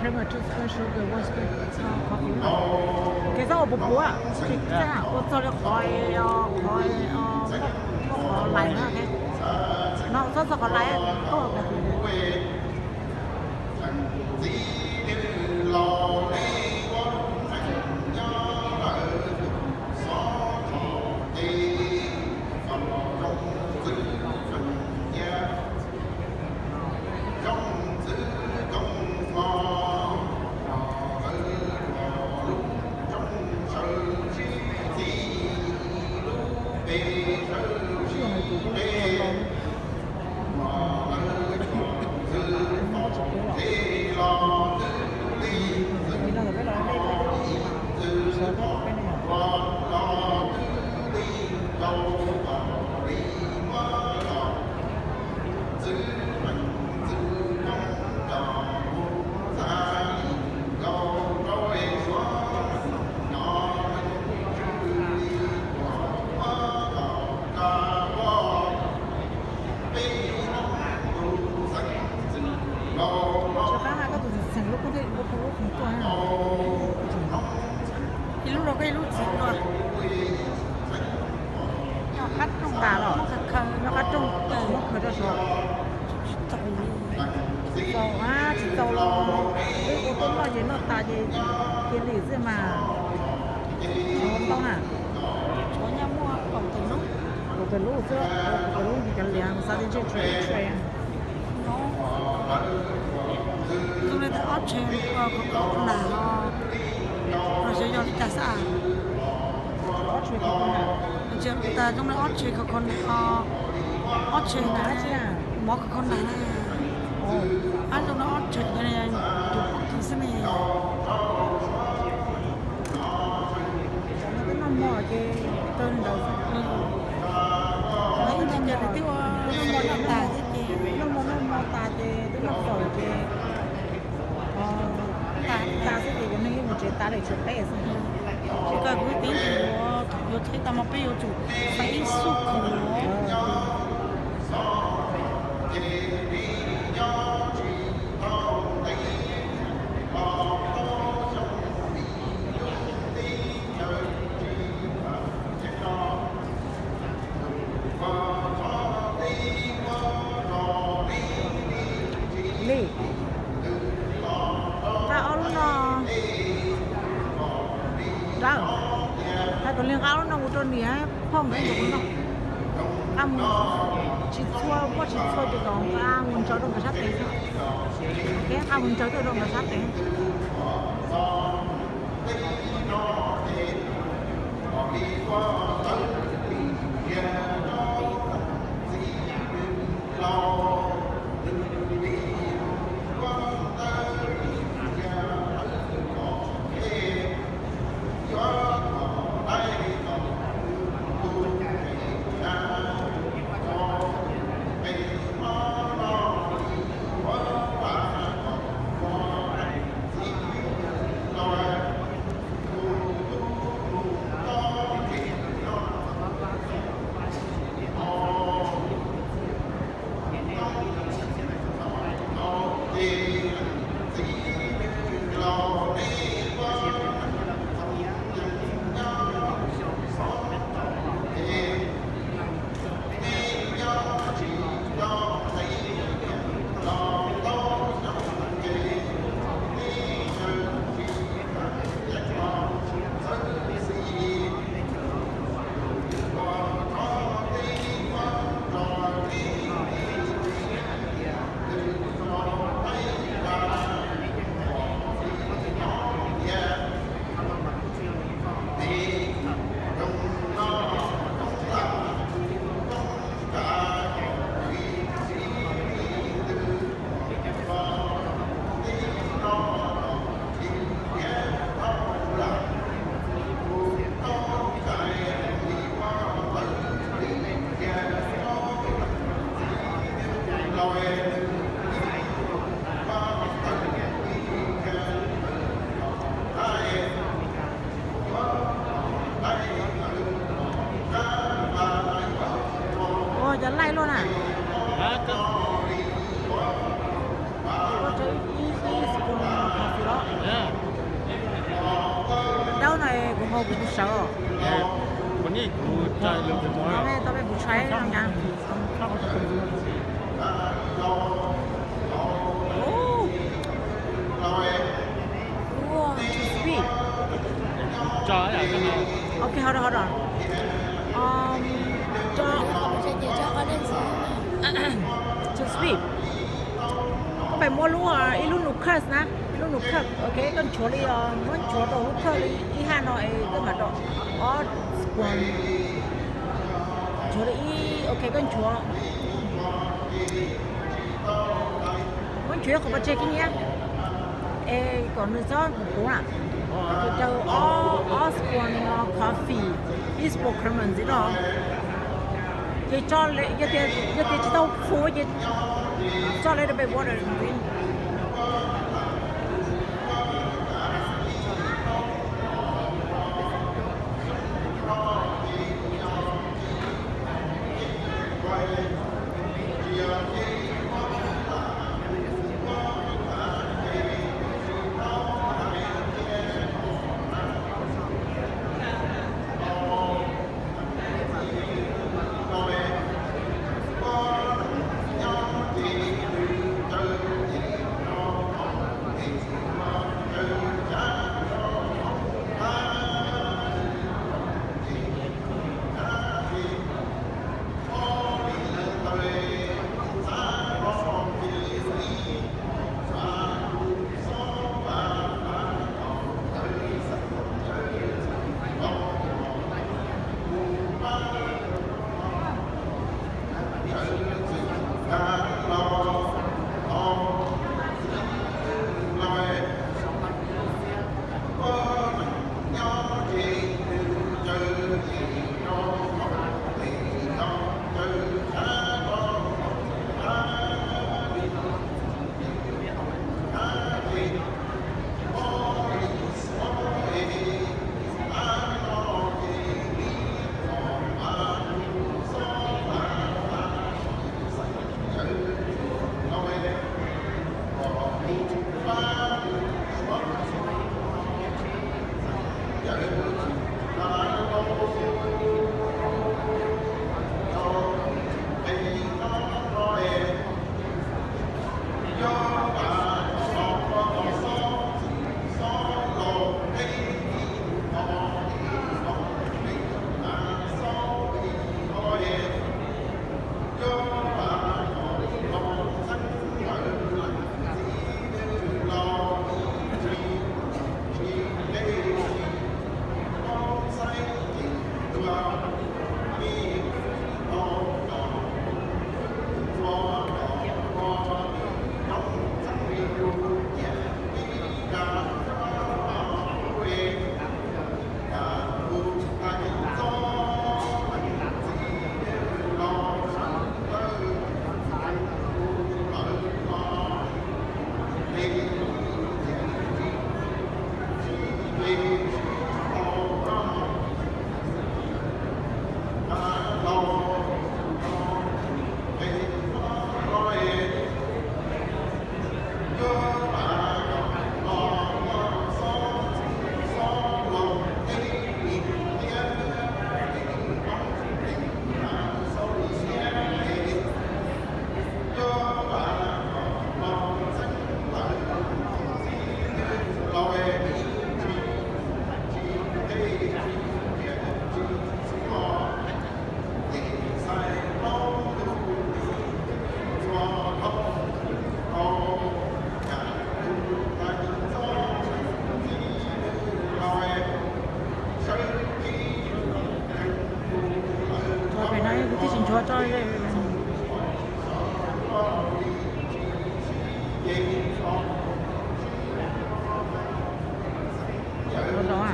Too special, the one special coffee. Kev txhob ua puas puav, tsis txaj, ua txog li qhov, qhov, qhov lais na. No txhob txog qhov lais, koj ua coffee. Tsis qab na, koj tus txiv txheem lub koob thiaj lub koob lub koob tuaj na. Ib lub rau koj ib lub txiv dua. Nyob qab rooj tas los? Nyob qab rooj, muab khaws rau saud. Tsis txaus, tsis txaus los wb ua tuaj noj ces noj tas ces cia li xwb mas. Tshuav ntau na. Tshuav nyaj muaj kaum tawm lub. Kaum tawm lub xwb, kaum tawm lub ces cov liam xav tias ntshe tshuav ib tsham. Zoo li tias ob tsham khov khov nas ho, los xyov yog li cas xwb. Ob tsham khov khov nas. Tsis tas zoo li ob tsham khov khov nas ho, ob tsham nas, mov khov khov nas na. Ab, zoo li ob tsham cuv pob kws xwb ne. Twb noj mov ces tawg li ntawd xwb. Ib ntsis ces nws twb ua noj mov noj tas thiab ces, noj mov noj mov tas ces twb noj fawm ces tas xwb ces cov neeg yeej mus tsev tas lawm, tshuav peb xwb. Tsis tas kuv twb yuav, yuav thaij tau mas peb yuav tsum xaiv ib xub khwv. Li, nqa ob lub no. Dawb, hais kom li nqa ob lub no mus rau niam phauj nkawd ntxuav no. Nqa mus tsis txhua, muaj tsis txhua ces kom nqa mus ntsaws rau nkawd sab tes. Nqa mus ntsaws tuaj rau nkawd sab tes. Ua cov laij luaj na. Ua rau ib ib ib spoon coffee. Kuv sawv os. Kuv nim kuv tau peb kuv tshais no na. Wow, too sweet. Ok, hold on, hold on. Um, cho, too sweet. Koj pem muab lub, ib lub nus kawj na, ib lub nus kawj, ok, koj nchuav li, muab nchuav rau lub kawj li ib haj no es koj mam rau ob spoon. Nchuav li ib, ok, koj nchuav, muab nchuav ib qho pov tseg kiag niam, es kom nws txhob puv puv na. Ces rau ob, ob spoon coffee, ib spoon creamer ntxiv rau. Ces tso, yog tias, yog tias tsis tau full ces tso little bit water ntxiv. Ua pem no kuv twb tsis ntsuav tso. Ua no a.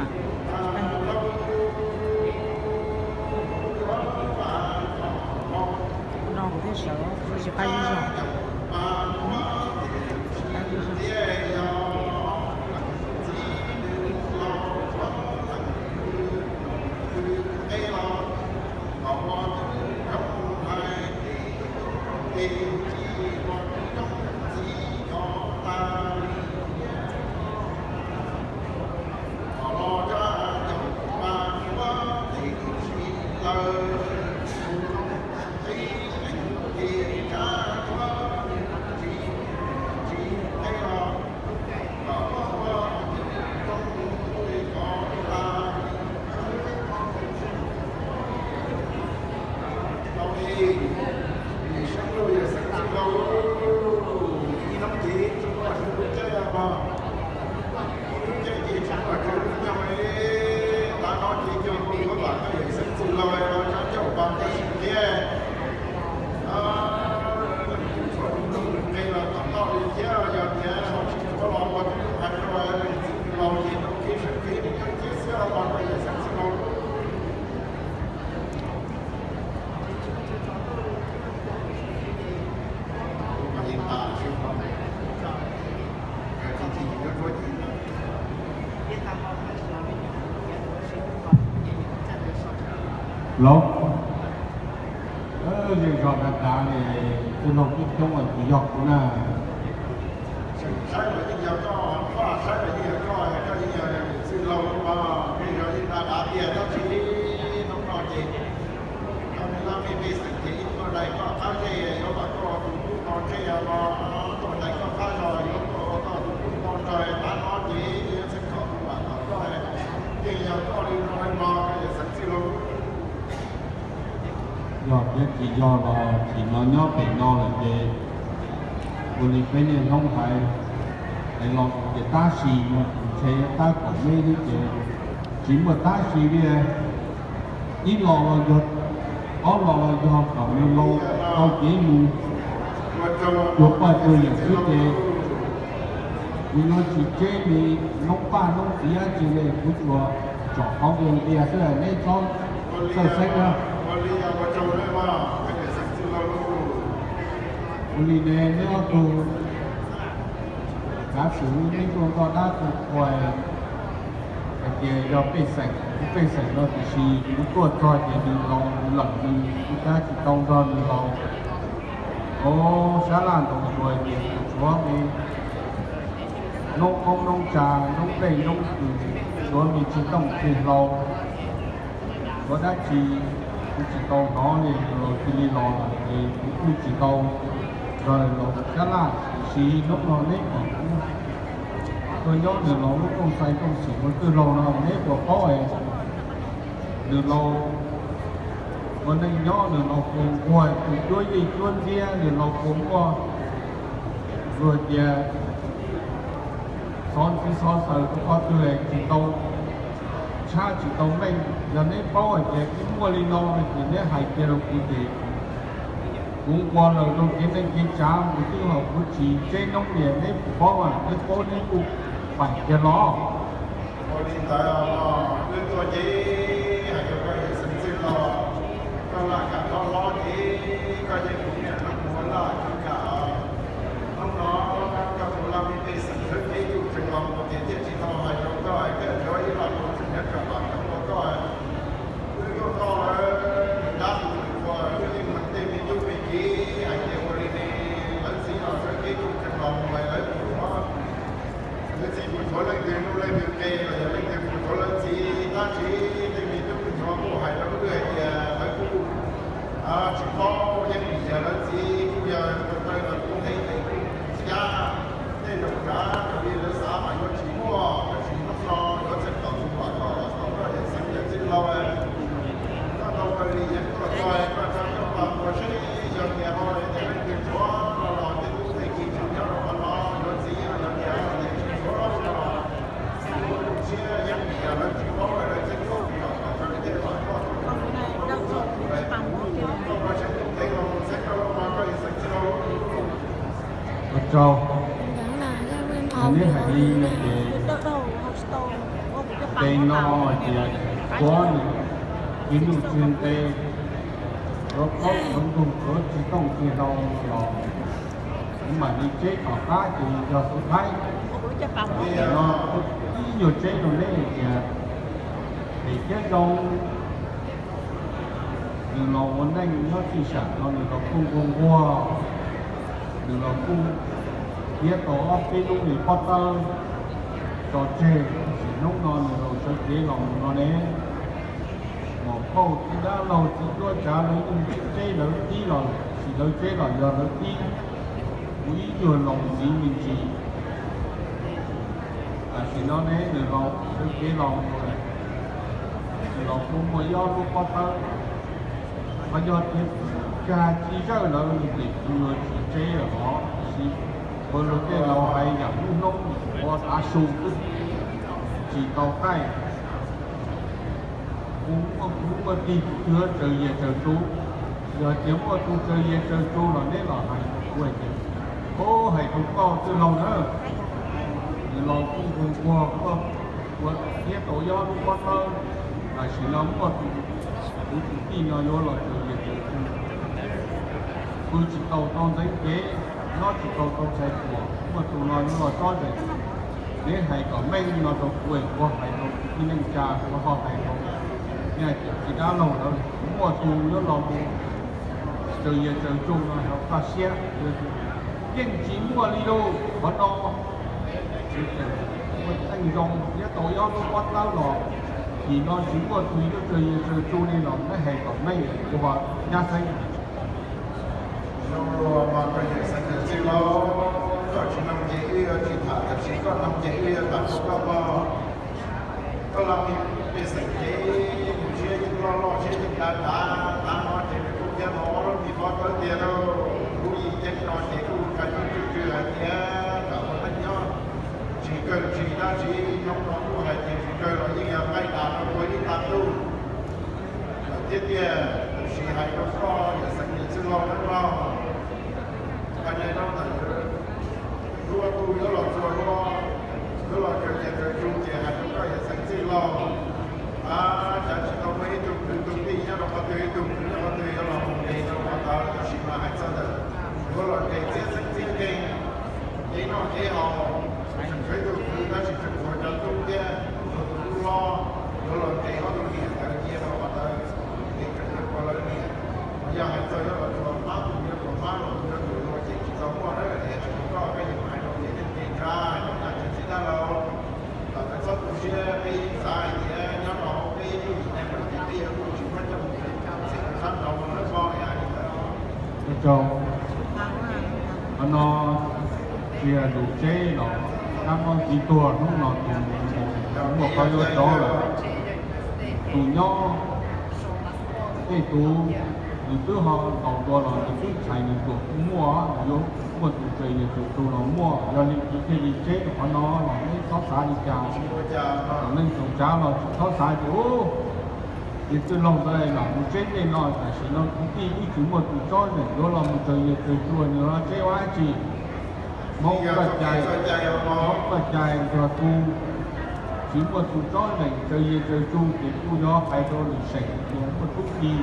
No kuv thiaj sawv, kuv tsis pab ib zaug. Yawm Xeeb Txwj Laug, ib hnub ces tsis muaj tsis lub caij os, ib hnub caij ces tsis muaj tsis lub nyoog, tav no ces cog lus yuav vam koj Yawm Xeeb Txwj Laug los tsav cauj pas koj sim thiab. Tshuav tus ntuj nqe los tom toj li thiab, yog tias ho tsis tshuav los ua tus hais rau Txwj Laug ces tau kev sawv kev mus kawg thiab xwb os koj Yawm Xeeb Txwj Laug. Los, zej zog dav dav li, txwj laug coob coob los tsis yog kuv na. Saib los yeej yog koj, Vaj saib los yeej yog koj, koj yeej yog txwj laug los, zej zog yeej dav dav tiag, tab sis hnub no ces koj me lab me pej xeem ces ib tuaj dai koj qab zej yuav kom koj tus tub nto ntsej los, tuaj dai koj qab zog yuav kom koj tus tub nto ntsawg, tav no ces yuav txhawj kom tus vam kom koj, yeej yog koj li no los koj Yawm Xeeb Txwj Laug. Yog thiab tsis yog los tsim no nyob pem no lawm ces ua li peb niaj hnub hais, hais los ces tab sis no kuv ntshe tab kaum me li ces tsis muaj tab sis li. Ib los los yog, ob los los yog kom nws laus tau kev mus cuag poj cuag yawm xwb ces kuv yuav tsis tseb li noob paj noob txiv dab tsi li, kuv tsuas tsom qhov ntias xwb, neb txhob txhawj xeeb na. Ua li ne neb ob tug, cav xwm neb tuaj nto dab tuaj qhua hais tias yog pej xeem, kuv pej xeem no tiam sis kuv tuaj txog ces nws laus lawm, nws kuv cav tsis tau nrog nws laus. Ov, sab laj ntoo tuag ces kuv tshuav me noob qoob noob tsa, noob nplej noob kws, tshuav me tsis tooj tsis hlau, tshuav dab tsi kuv tsis tau hnov li, nws laus cia li los lawm ces kuv kuj tsis tau nrog nws laus sab laj. Tiam sis hnub no neb kom kuv tuaj nyob nws laus lub rooj xais rooj xwm ua txwj laug no neb puas paub es nws laus ua neej nyob nws laus puas nquag tus cuab yij cuab ntxiab, nws laus puas muaj luag tias xov ntxiv xov xaws rau qhov twg tsis tau tshab tsis tau meej. Yog neb paub hais tias twb muaj li no no ces neb hais kiag rau kuv ces kuv nquag lawm rau kev neej kev tsav mus twb los kuv tsis tseb noob li. Neb puas paub, neb paub neb kuj pais kiag los. Ua li ntawd wb tuaj ces hais rau koj Yawm Xeeb Txwj Laug, koj laj kam koj hlob ces koj yeej kuv niam no mus ua laj koj kam. Hnub no koj tus laj me pej xeem sawv kev tuaj tseem los mus ces thiaj tsis tau hais rau koj hais tias yuav ib los mus tseem nyob tsam los koj ua koj. Wb tuaj txog lawm, dab tus ua wb yeej meem tej me tub me kiv hais tias ua li ne, lawv txiv los sawv kev tuaj tseem los mus lawv tus lawv txiv kuj tshuav leej twg nuj leej twg qe los yog leej twg kuj tshuav lawv txiv, tab sis tej me tub me nyuam kuj hais rau wb hais tias lawv kuj tsis paub, yeej vim yog lawv txiv kuj yog ua tawg los kuj nthe tes kuj cab tej zaum kav raws li lawv xav mas yuav tsis muaj, tab sis hnub no yuav txhawj kom tus vam kom los tau koj Yawm Xeeb Txwj Laug. Koj tau raws li yeej tuaj txog koj tsav koj pab ua seb yog tias ho tias leej twg tshuav no los tej tub tej kiv tseem nyob rau qhov no yuav txiv, yog tias ho tias tsis tshuav no los txiv ua tus tshiab yeej vim yog lawv tsis paub lawv txeeb tuaj tus vam kom raws li tej vam koj tus vam kom koj ua seb tus teev los mus txhawj koj los mas koj Yawm Xeeb Txwj Laug. Ua tsaug. Neb hais li no ces pem no tias tshuav nws tsis nuj tsis nqe, tshuav plaub tshuav ntug tshuav tsis tooj tsis hlau los kuv mam li tseb tom qab ces yog tus thaib. Pem no ib nyuag tseb rau neb hais tias pem thiab zoo, nws los ua neej nyob txij sam no nws los kuj nquag nquag, nws los kuj thiab tau ob peb lub me pob tawb tso tseg, tab sis hnub no nws los sawv kev los mus no ne. Muam phauj txiv dab laug txiv duab tsav lawv yeej tseb lawv tib los, sis lawv tseb los yog lawv tib, kuv ib nyuag laus ntxiv me ntsis. Tam sim no ne nws los sawv kev los mus lawm, nws los kuj muaj ib ob lub pob tawb, qhov yog thiab Yog tsis zawj lawm ces kuv yuav tsis tseb lawm os. Tab sis ua luag tej laus hais yam lub hnub ua tav su twb tsis tau qaij. Kuv muaj kwv muaj tij kuv twb tsaws yias tsaws tsu. Yog tias muaj tus tsaws yias tsaws tsu los neb los hais rau kuv hais tias, o, hais rau koj txwj laug na, nws los kuj nquag nquag ua thiab tau yob lub pob tawb, tam sim no muaj tus, kuv tus tij no yuav los tsaws yias tsaws tsu. Pw tsis tau tau ntxeev cev, nyob tsis tau tau txhais thuam, muaj tus no yuav los tsob zeem. Neb hais kom meej no rau kuv es kuv hais rau kuv tib neej tsa, kuv ho hais rau nej cov txiv dab laug lawm, muaj tus yuav los mus tsaws yias tsaws tsu no rau koj siab. Yeej tsis muaj li lauj, qhov no tsis tseem ua teej zoo thiab tau yob lub pob tawb los, nim no tsis muaj tus yuav tsaws yias tsaws tsu li los neb hais kom meej kuv ho nyab xeeb. Zoo luag mas rau yawm xeev txwj laug, koj tsis noog ces wb yuav tsis tham, tab sis koj noog ces wb yuav tham rau koj mog. Koj los pej xeem ces mus siab yeej loj loj siab yeej dav dav, tav no ces nws kuj thiab no ob lub mis pob tawb tiag lauj. Lub yim ceeb no ces kuj ka tsw tsw hais tias kom ua neej nyob tsis kawg tsis dab tsi, hnub no kuj hais tias tsis kawg los yeej yog qaij tas rau ua ib tag ntuj lawm thiab tiag. Tab sis hais rau koj yawm xeev txwj laug nawb mog, hais li no ntawm lub tus yuav los txuas lub, yuav los tsaws yias tsaws tsu ces hais rau koj yawm xeev txwj laug. Ab, cas tsis tau muaj ib tug kwv tug tij nyob rau qhov twg, ib tug kwv nyob qhov twg yuav los mus nres rau qhov ntawd, tab sis mas hais txog ntawm yuav los nres txiab xeeb txiab nkeeg, kev noj kev haus, tseem tshuav ib tug kwv tab sis tseem tshuav cov tub thiab tshuav tus tub hlob yuav los nres ob tug niam ntawd cia rau qhov ntawd, nres tseem tshuav lawv niam. Mas yog hais txog yuav los tsuas pab tus yuav tsuas pab los yuav tsuas luag ces tsis tau muaj na. Es hais rau koj, koj yeej hais rau niam neej tsa, hais rau cov txiv dab laug, kom lawv txhob tu siab, peb yeej xav hais tias nyob rau hauv peb lub him neeg lawm ces peb yuav kuj tsis muab coj mus txhij rau sab nraud no nawb mog, es hais li ntawd. Ua tsaug. Qhov no tsis yog lus tseb los, kab mob txiv tuag hnub no tus muaj qhov yuav rov lawm. Tus nyob tej tus, nws twb ho ntaus dua los nws twb ntshai nws tuam kuj muaj, nws yuav muaj tus tsaws yias tsaws tsu los muaj. Yog li kuv thiaj li tseb rau qhov no los neb txhob xav li cas. Thaum leej thaum tsav los tsis txhob xav tias, u, yawg txwj laug ntawd lam mus tseb tej no, tam sim no kwv tij wb tsis muaj tus tsob zeem yuav los mus tsaws yias tsaws tsu, nws los tseb ua dab tsi? Hmoob txoj cai, Hmoob txoj cai yog tus tsis muaj tus tsob zeem tsaws yias tsaws tsu ces kuj yog hais rau lwm seem tias muaj tub ki,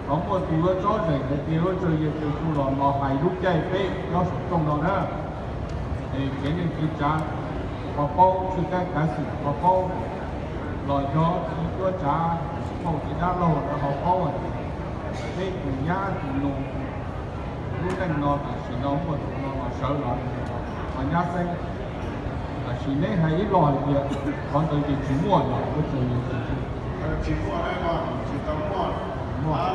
thov muaj tus yuav tsob zeem hais tias yuav tsaws yias tsaws tsu los los hais lub caij peb nyob saum rooj no na. Es kev neej kev tsav ho paub, tshwj kaib kav xwm ho paub, los yog txiv cuab tsav, phauj txiv dab laug lawv ho paub hais tias peb tus nyab tus nus lub neej no tam sim no muaj tus no los sawv los, los nyab xeeb. Tam sim neb hais ib los hais tias qhov ntawd ces tsis muaj, yog yuav tsaws yias tsaws tsu. Tsis muaj, tsis tau muaj. Muaj.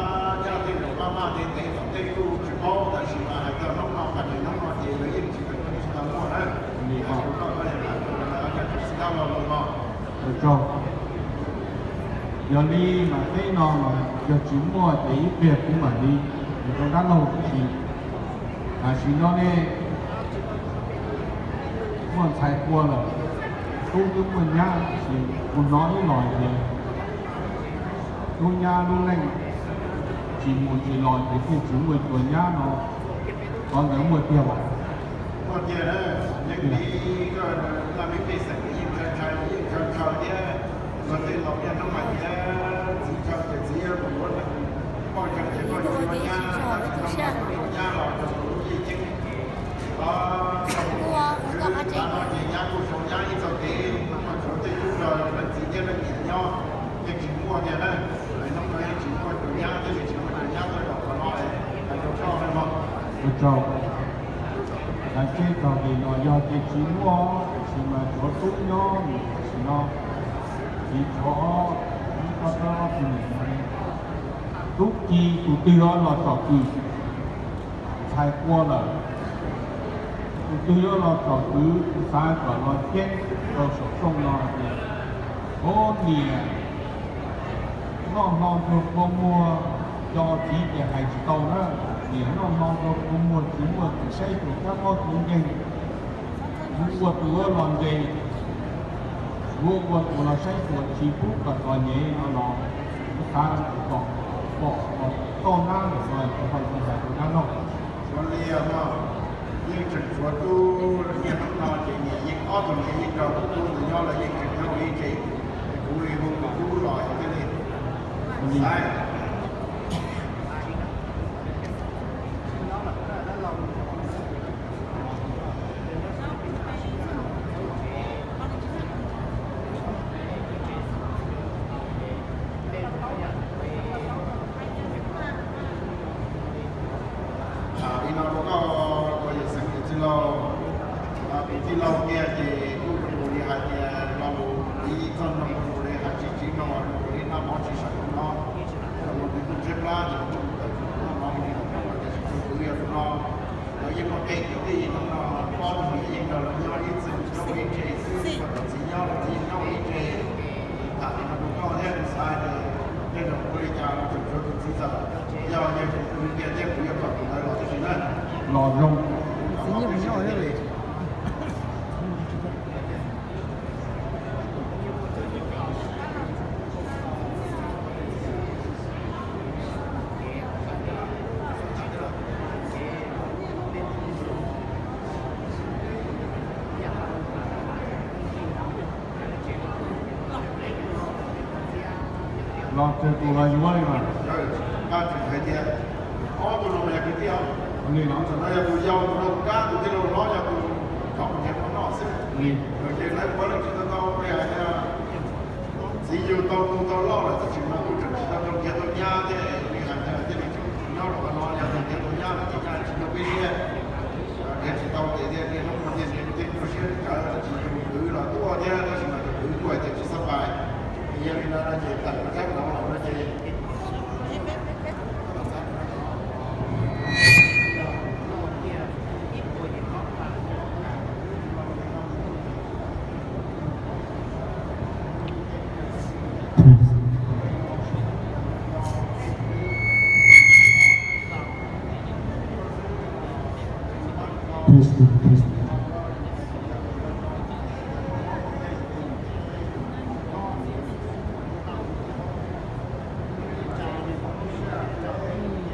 Nyab tej zaum maj maj ntev ntev tom ntej kuj tsis paub, tab sis mas hais txog hnub no, pas hnub no ces lawv yeej tsis tau muaj na. Ua tsaug. Yog li mas teb no mas yog tsis muaj ces ib pliag kuv mam li mus rau dab laug tib si. Tam sim no nej muaj ntxhais qua lawm, tub twb muaj nyab, tab sis kuv hnov ib los tias tub nyab lub neej tsis mus tsis los ces thiaj tsis muaj tua nyab no, qhov ntawd muaj tiag los? Muaj tiag na, yeej li koj laj mej pej xeem yeej ntshaw ntshaw, yeej ntshaw ntshaw thiab, luag tej laus niaj hnub hais tias txiv ntshaw ces txiv yuav mus yuav neeg, poj ntshaw ces poj yuav ua nyab, tab sis hnub no tus nyab los rau tus lub yij ceeb, hnub no ces nyab kuj sau nyab ib txoj kev, hnub no tshuav tej tub rog leej txiv thiab leej niam nyob, yeej tsis muaj tiag na. Hnub no yeej tsis muaj tus nyab thiab tsis muaj tus nyab tuaj zaum qhov no, hais rau koj no mog. Ua tsaug. Kav tseb txog li no yog tias tsis muaj, tiam sis mas tshuav tub nyob, tam sim no txiv tshuav ob, tub pob tawb ob tug niam no. Tub ki tus twg yuav los tsom kwm ntxhais qua lawm, tus twg yuav los tsom kwm, kuv xav kom los ceeb rau saum rooj no hais tias, o niam, noj hmo ntuag kua muag, Cov txiv ces hais tsis tau na, niam noj hmo rau kua muag tsis muaj tus saib tus kab mob tus nkeeg, kuv ua tus los ntes, kuv ua tus los saib tus tsis pub kom txom nyem no los kuv xav kom pom toj nab lawm no kuv hais tus hais tus dab laug. Ua li no, yeej tseem tshuav tub niag hnub no ces niam yeej ob tug niam yeej nrog tus tub ntawd nyob los yeej tseem nyob ua ib tse, kuv li hu tus tub los thiaj li xaiv. Tham li no rau koj, ua yawm xeev tus tij laug, tus tij laug kiag ces kuj zoo li hais tias lo lus ib txoj no zoo li hais tsis tsis no zoo li noj mov tsis sawv no, los tus tub tshiab plab ces kuj tawm tus noj mov li no, tiam sis tus kwv yog tus no, lawv yeej muaj qee cov tij no, ob tug niam yeej nrog lawv nyob ib txwm nyob ua ib tse xwb, koj txiv nyob los txiv nyob ua ib tse. Tham li no rau koj thiab kuv xav hais tias tej zaum ua li cas los tseem tshuav tus txiv ntxawm, yog yog tus kwv kiag thiab kuv yuav kom tus ntawd los tib si na. Los zoo. Los tseg tus los yuav li mas. Kab tseem hais tias ob tug no mas yog kwv tij os. Li no, tam no yog tus yau tus no tus kab, tus tij laug hlob yog tus rov mus nrhiav tus noj xwb. Li ces lawv puav leej tsis tau tau li hais tias txiv yug tau tus tau loj lawm tab sis mas kuj tseem tsis tau tau nrhiav tau nyab thiab, li hais tias thiaj li tseem nyob rau qhov no, yog tus nrhiav tau nyab lawm ces nyab tsis nyob peb siab. Nrhiav tsis tau ces thiaj li hnub no thiaj li tej nyuaj siab li cawv, tab sis yus kwv los tuaj thiab tab sis mas tus kwv kuj hais tias tsis xab pais. Yog li no no ces tawm rov qab los no ces Praise the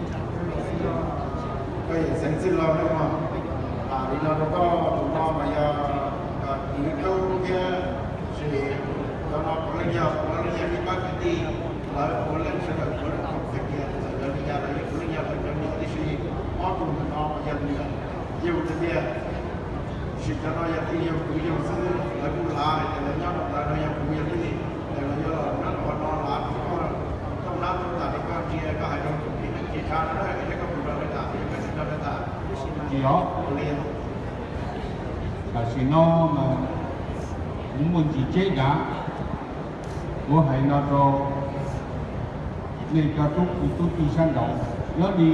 Lord, praise the Lord. Koj yawm xeev txwj laug no mas, tham li no rau koj, tus no mas yog kwv tub thiab, sis cov no puav leej yog puav leej yog ib pab kwv tij, lawv puav leej sawv daws puav leej koom txais kiag txawm lawv li cas los yeej puav leej yog lawv cov niam tib si. Ob tug ntawm no mas yog niam yug tiag tiag, sis cov no yog tij yug kwv yug xwb, lawv kuj lav hais tias lawv nyob rau ntawd no yog kuv yog tij, lawv yuav los nyob rau qhov no lav rau koj, koj nab tub tas rau koj ntsia koj hais rau tus tij neej tsis tshaj no na, koj mus nrog lawv tham, koj tsis nrog lawv tham. Tsis os, li tam sim no mas kuv muaj ntsis tseb dav, kuv hais no rau nej cov tub kwv tub tij sab nraud, nyob li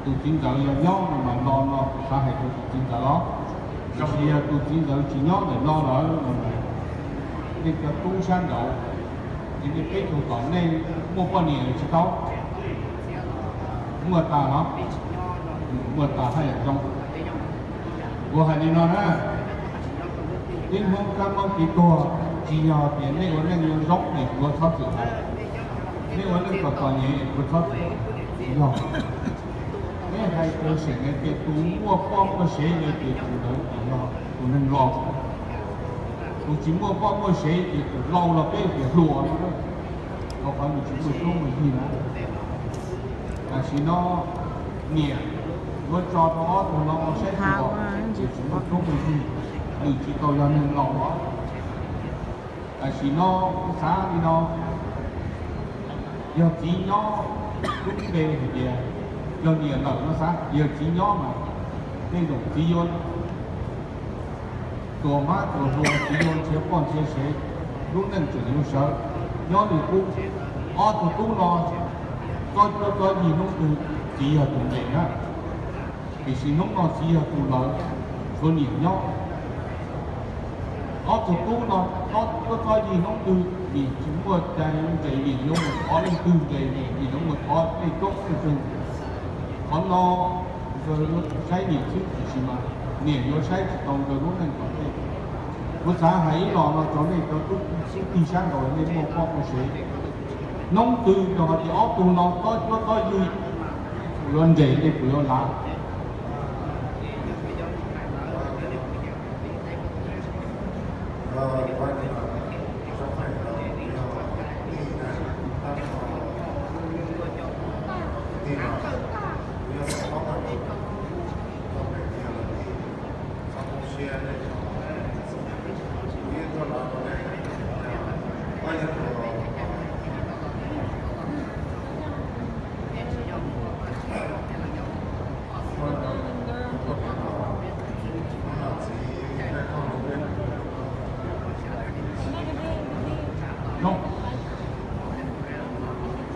tus txiv ntxawm yog nyob no mas no no kuv xav hais rau tus txiv ntxawm os. Tiam sis yog tus txiv ntxawm tsis nyob ntawm no lawm no, nej cov tub sab nraud, ces nej peb tug tom nej muaj poj niam tsis tau? Muaj tas los? Muaj tas haj yam zoo. Kuv hais li no na, tib Hmoob kab mob kev tuag, tsis yog tias nej ua neej yuav zoo es kuv txhob txwm hais, nej ua neej kom txom nyem kuv txhob txwm, tsis yog. Peb hais txawv seem hais tias tus muaj poj muaj sev no ces tus ntawd tsis yog tus neeg laus. Tus tsis muaj poj muaj sev ces tus laus los peb tias hluas no, rau qhov nws tsis muaj cuab muaj yig na. Tam sim no niam yuav tso rau ob tug no saib xyuas, ces tsis muaj cuab muaj yig, nws tsis tau yog neeg laus os. Tam sim no kuv xav li no, yog txiv nyob, lub npe hais tias yog niam lawm no xav, yog txiv nyob mas tej zaum txiv yuav tuag mab tuag hluas, txiv yuav nrhiav poj nrhiav sev, lub neej tseem yuav sawv. Nyob li qub, ob tug tub no, txob cuab txob yig hnub twg txiv yog tus ntes na. Tiam sis hnub no txiv yog tus lawm, tshuav niam nyob. Ob tug tub no, txob cuab txob yig hnub twg nim tsis muaj cai ntses, nim yuav mus thov leej twg ntses, nim yuav mus thov tej koob tej kawg. Qhov no yog saib nim xwb, tiam sis mas nim yuav saib tsis tau nkawd lub neej tom ntej. Kuv xav hais ib los no rau nej cov tub kwv tij sab nraud, nej muaj poj muaj sev, hnub twg yog hais tias ob tug no txob cuab txob yig, kuv yuav ntses, nej kuv yuav lav.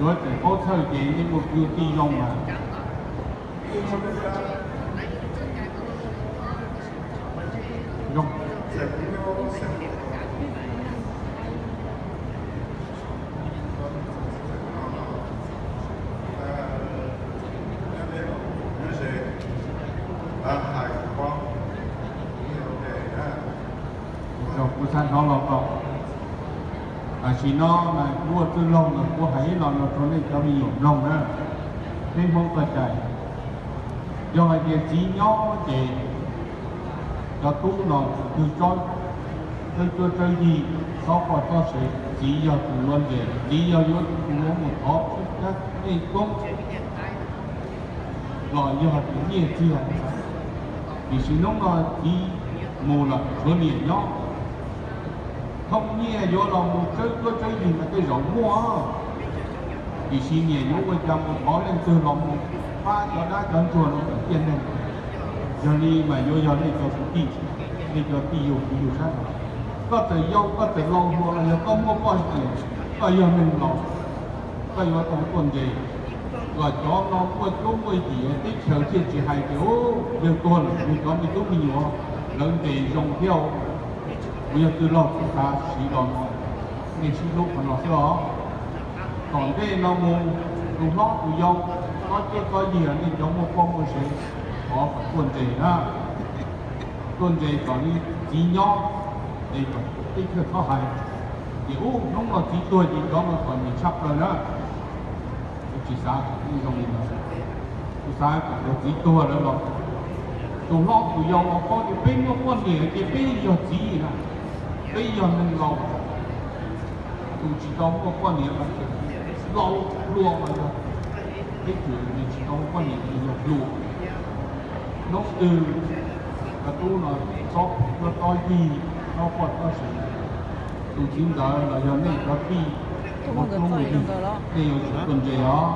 Tsuav tseem paub txhawj ces nej muaj kwv tij zoo mas. Kuv xav hnov los kom, tam sim no mas kuv ua txwj laug los kuv hais ib los no rau nej cov me nyuam mloog na, peb Hmoob txoj cai. Yog hais tias txiv nyob ces cov tub no tus twg txob cuab txob yig, txob poj txob sev, txiv yog tus luag ntses, txiv yog yuav tus yuav mus thov tej koob los yog tus nyiaj txiag. Tiam sis hnub no txiv mus lawm tshuav niam nyob, thooj nyiaj yuav los mus tsawb cuab tsawb yig mas tej zaum muaj, tiam sis niam yuav ua cas mus thov leej twg los mus pab cov dab cov ntsuag no kom ciaj neeg. Yog li mas yuav yog nej cov kwv tij, nej cov tij yug kwv yug sab nraud, koj txawm yau koj txawm laus hluas los yog koj muaj poj niam, koj yog neeg laus, koj yuav tau tuaj ntses kom cov no muaj cuab muaj yig teb chaws thiaj tsis hais tias yawg tuag lawm nws cov me tub me nyuam lawv ntses zoo thiab. Kuv yog txwj laug kuv xav siv los no, nej sib hlub qhov no xwb os. Tom ntej no mus, tus hlob tus yau, txob cuab txob yig, nej cov muaj poj muaj sev, thov kom tuaj ntses na. Tuaj ntses kom li txiv nyob, es kom teb chaws txhob hais tias ub hnub no txiv tuag ces cov no txom nyem tshaj plaws na. Kuv tsis xav kom nej zoo li ntawd. Kuv xav kom tus txiv tuag lawm los tus hlob tus yau los paub tias peb muaj poj niam ces peb yog txiv na, peb yog neeg laus. Tus tsis tau muaj poj niam los laus hluas los yog, peb tseem tsis tau muaj poj niam los yog hluas. Hnub twg cov tub no txob cuab txob yig, txob poj txob sev, tus txiv ntawd los yog nej cov tij, nej yuav tsum tuaj ntses os.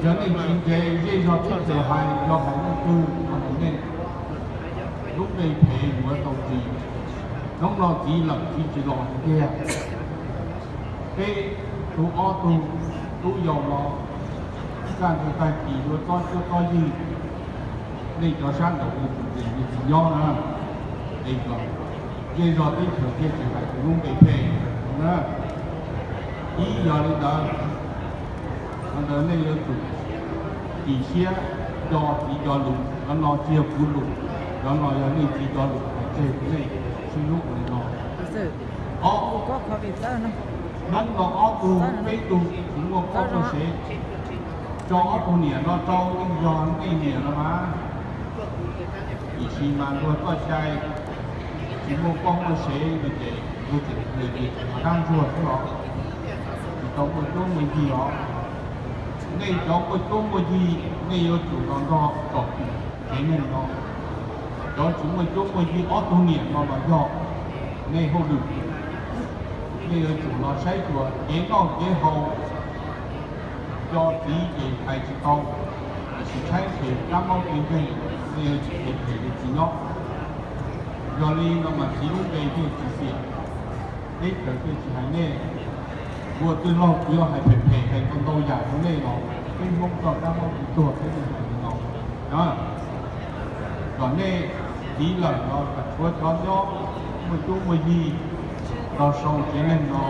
Yog nej tsis ntses, zej zog twb txawm hais, yog hais leej twg los nej lub npe phem yuav tau ris. Hnub no txiv lawm txiv tsis los tiag. Peb tug ob tug tub yau no, kaj ntug tag kis yuav txob cuab txob yig, nej cov sab nraud yuav tsum ris, yuav tsum nyob na. Es kom zej zog teb chaws thiaj tsis hais kuv lub npe phem na. Ib yog li ntawd, qhov ntawd nej yuav tsum chim siab nco txiv cov lus, cov no tsis yog kuv lus, cov no yog nej txiv cov lus hais tseg rau nej sib hlub ua li no. Ob, hnub no ob tug peb tug tsis muaj poj muaj sev, tso ob tug niam no rau yeej yog nej niam no mas. Tiam sis mas luag txoj cai tsis muaj poj muaj sev no ces luag tseem hais tias tseem dab ntsuag xwb los, tsis tau muaj cuab muaj yig os. Nej cov muaj cuab muaj yig nej yuav tsum los nrog tsom kwm kev neeg no. Cov tsis muaj cuab muaj yig ob tug niam no los yog nej hauj lwm, nej yuav tsum los saib xyuas kev noj kev haus. Cov txiv ces hais tsis tau, tiam sis tshaib ntshe kab mob kev nkeeg, nej yuav tsum ua phem li txiv nyob. Yog li no mas txiv lub npe thiaj tsis xiam, teb chaws thiaj tsis hais nej. Ua txwj laug kuv yuav hais phem phem hais tau ntau yam rau nej los peb Hmoob txoj kab mob kev tuag peb yeej hais li no na. Kom nej txiv lawm los kom tshuav cov nyob, Tub muaj yig los sau tsev neeg no,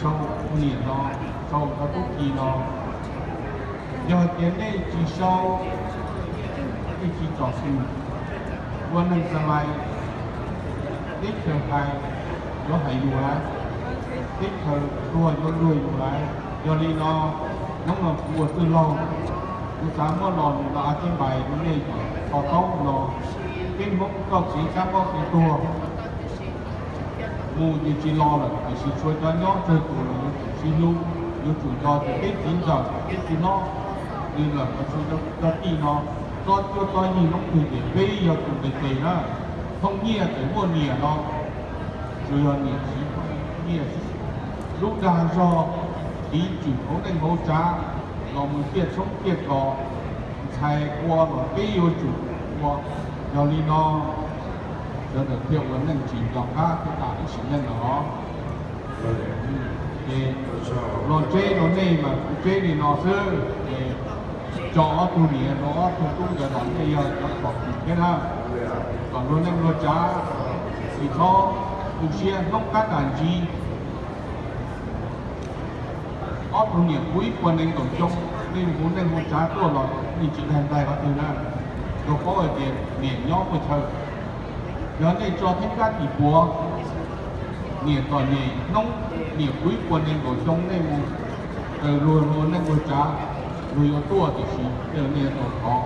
sau niam no, sau cov tub ki no. Yog hais tias nej tsis sau, nej tsis tsom kwm ua neeg xa lais, teb chaws hais yuav hais yus lawm, teb chaws luag yuav luag yus lawm. Yog li no, hnub no kuv ua txwj laug, kuv xav muab lo lus no a tib npais rau nej kom to taub no. Peb Hmoob txoj kev sab pob kev tuag mus ces tsis los lawm, tiam sis tshuav cov nyob tsawg tus los yuav tsum sib hlub, yuav tsum nco tias peb txiv ntxawm peb txiv hlob li lawm los tshuav cov tij no, txob cuab txob yig noob twg ces peb yog tus ntes tes na. Thooj nyiaj txawm muaj niam no, tsuas yog niam txiv nyiaj xwb. Lub dag zog tiv tswm hauv neej hauv tsav los mus ciaj tshoob ciaj kos, ntxhais ua los peb yuav tsum ua. Yog li no, sawv daws thiaj ua neej tsis nco qab thiab tas ib sim neej los. Ces los tsheb rau nej mas kuv tsheb li no xwb, es tso ob tug niam rau ob tug tub ntawd los nej yog cov pom kev thiab na, kom luag neej luag tsav tsis txhob tu siab hnub qab tas ntsig. Ob tug niam kuv ib puas nees nkaum xyoo, nej mus hu neej hu tsav tuaj los nej tsis daig ntaig qhov twg na, rau paub hais tias niam nyob puas chaw. Yog nej tso theeb kab tim puav, niam txom nyem hnub niam kuv ib puas nees nkaum xyoo nej mus raws luag luag neej luag tsav, luag yuav tuaj tiam sis tej zaum nej yuav tau thov.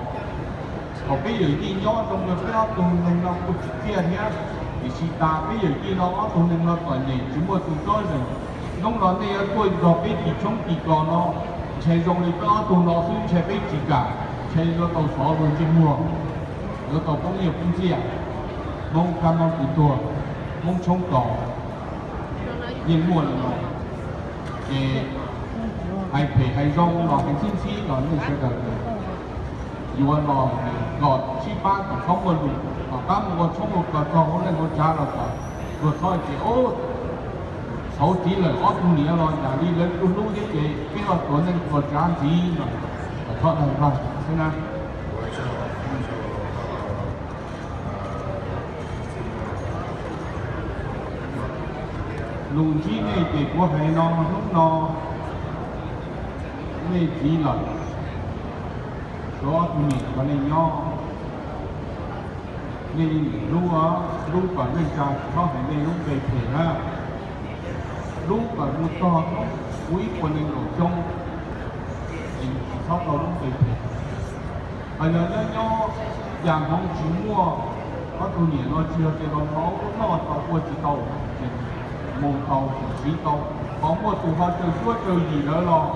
Thaum peb yawm yij nyob zoo rau peb ob tug neeg no kuj tsis txiaj thiab, tiam sis tas peb yawm yij no ob tug neeg no txom nyem tsis muaj tus tsob zeem. Hnub no nej yuav tuaj nrog peb kis tshoob kis kos no, ntshai zoo li peb ob tug no xwb ntshai peb tsis kam, ntshai yuav tau xov luag ntsej muag, yuav tau poob nyiaj poob txiaj, Hmoob kab mob kis tuag, Hmoob tshoob kos, yeej muaj li no. Ces hais phem hais zoo los hais ntxhib ntxhib los nej sawv daws yuav los kom sib pab kom txhob muaj lus, tom qab mus ua tshoob ua kos txog hauv neej hauv tsav los kom luag txhob tias, Ub, txhauv txiv lawm, ob tug niam los yam li lawv kuj hlub thiab ces peb los tuav neej tuav tsav ntxiv no, kom txhob daig ntaig xwb na. Lus ntsib nej ces kuv hais no, hnub no nej txiv lawm, tshuav ob tug niam nrog nej nyob, nej hlub, hlub kom neej tsa tsis txhob hais nej lub npe phem na, hlub kom mus txog hnub kuv ib puas nees nkaum xyoo es tsis txhob tau lub npe phem. Hos yog nyob nyob cas hmoov tsis muaj, ob tug niam no tsis yog tias los noj tau ua tsis tau, mus tau siv tau, ho muaj tus ho raws cuab raws yim lawv los,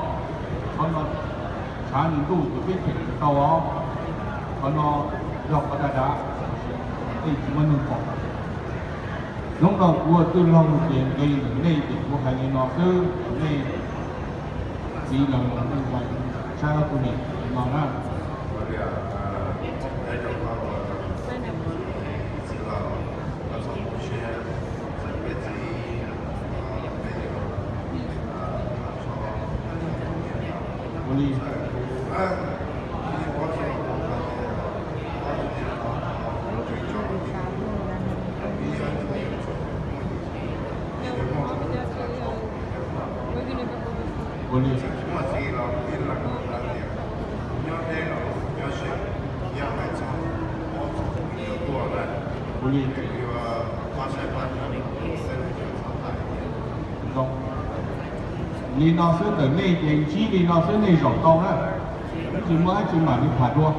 qhov no tshav ntuj ces peb cheem tsis tau os. Qhov no yog qhov dag dav, tej tsis muaj neeg pom. Hnub no kuv ua txwj laug ces nqe ntawm nej ces kuv hais li no xwb, nej txiv lawv los nej saib ob tug niam no na. Ua li, ua li, ua li. Zoo li no xwb, ntawm nej ces ntsib li no xwb nej zaum tau na, tsis muaj dab tsi mam li tham dua.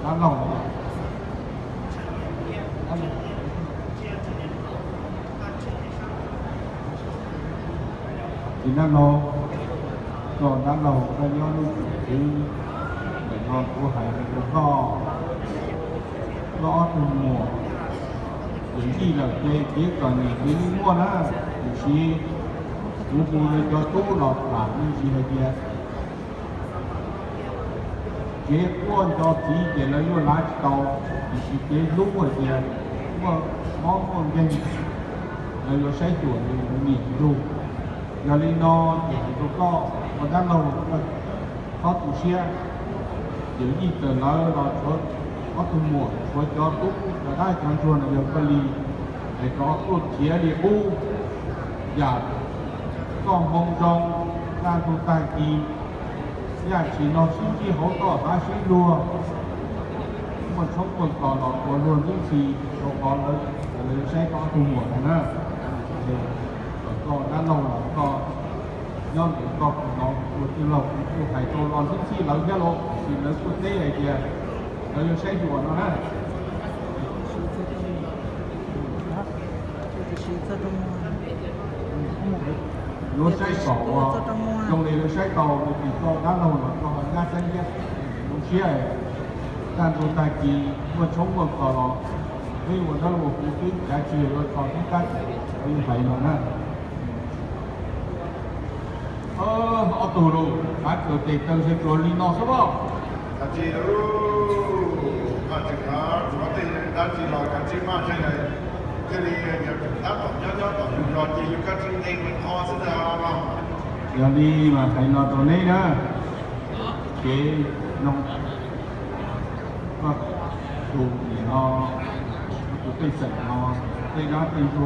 Dab laug, txiv dab laug, koj dab laug koj nyob lub tseem xwb, ntawm no kuv hais rau koj, koj ob tug muam, yawm yij lawm ces kev txom nyem kev yeej muaj na, tiam sis kuv hu lawv cov tub los tham me ntsis hais tias kev quaj nco txiv ces lawv yuav lav tsis tau, tiam sis kev hlub hais tias muaj mob muaj nkeeg, lawv yuav saib xyuas niam lug. Yog li no ces hais rau koj ua dab laug, koj Txhob tu siab, yawm yij txawm lawv los tshuav ob tug muam, tshuav cov tub cov dab cov ntsuag no yog koj li, es rov tuaj khiav li qub, yam txoj hmoo zoo, kaj ntug tag kis, yam tsis no sib ntsib hauv toj hav sib luag, muaj tshoob muaj kos los ua luag ntxub ntxhi, rau qhov lawv, lawv saib koj ob tug muam no na. Es kom koj dab laug los koj nyob ntawm koj kuv no ua tij laug kuv kuj hais tau los ntxub ntxhi lawv thiab los sis lawv kuj teb hais tias lawv yuav saib xyuas no na. Yuav saib kom ua zoo li lawv saib tau, ces koj dab laug los koj ho nyab xeeb thiab. Zoo siab, kaj ntug tag kis muaj tshoob muaj kos los peb ua dab laug ua kuv twb cav tsis yuav tso tib kab, lawv yuav hais no na. Ob tug lus, kav kawm tes taw sawv tsuas li no xwb os. Kav tsij, Vaj Tswv, tsuav tej dab tsi los kav tsij maj, thiaj li yog tab tom nyob nyob tom yus zos ces yus kav tsij nqe nqe qho xwb ntag. Yog li mas hais no rau neb na, kev no, koj tus niam no, tus pej xeem no, tej dab tej ntsuag